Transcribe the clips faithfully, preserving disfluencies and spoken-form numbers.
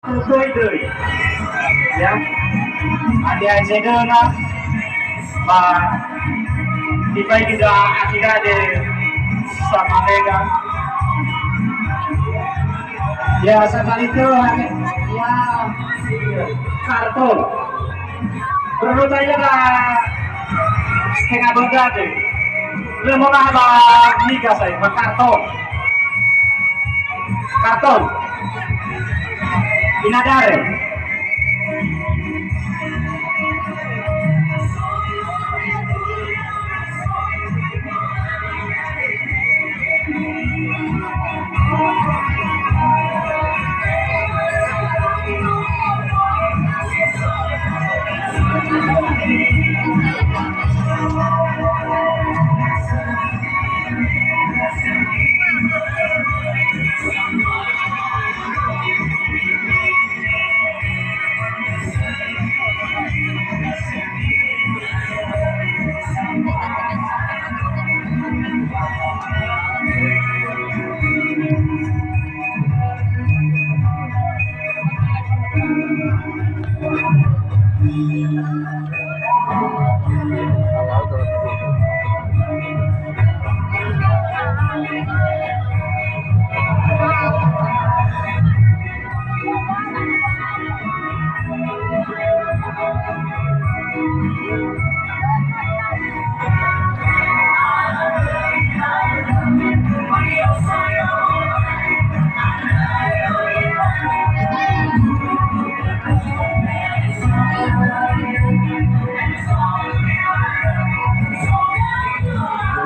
Döi-döi. Ya. Ada zedöna, ba, dibai kita akidah de sama lega. Ya, sekali itu, ya, karton. Perlu tanya lah, setengah benda deh. Lu mau lah, Bang, nikah saya, Bang, karton. Karton. Inadare.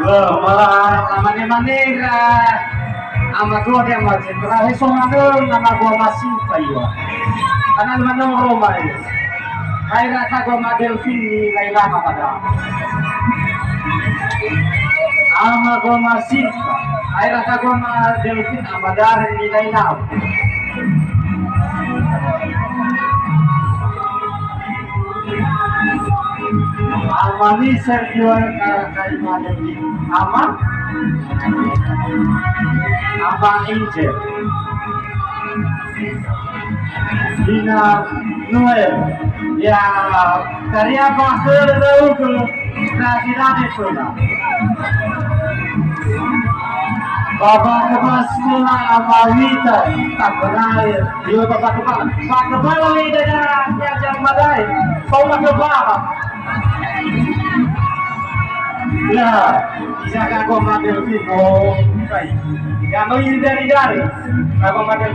Loh, malah lamane-mane ira. Ama gua dia macet. Terakhir soal nama gua masih kayu. Karena lu mana Roma ini. Hai rata gua ma Delfin ni Laila ma pada. Ama gua masih. Hai rata gua ma Delfin ama Darren ni Laila. Ama ni Sergio Karakai Madeni. Ama? Ama Angel. Ina Noel. Ya, karya bahasa Rauke. Nah, tidak ada pula. Bapak Kepala Sekolah Amawita tak berair. Yo, Bapak Kepala. Pak Kepala ini dah belajar madai. Kau Pak Kepala. Ya, bisa kagum madai. Oh, baik. Ya, mau ini dari-dari. Kagum madai.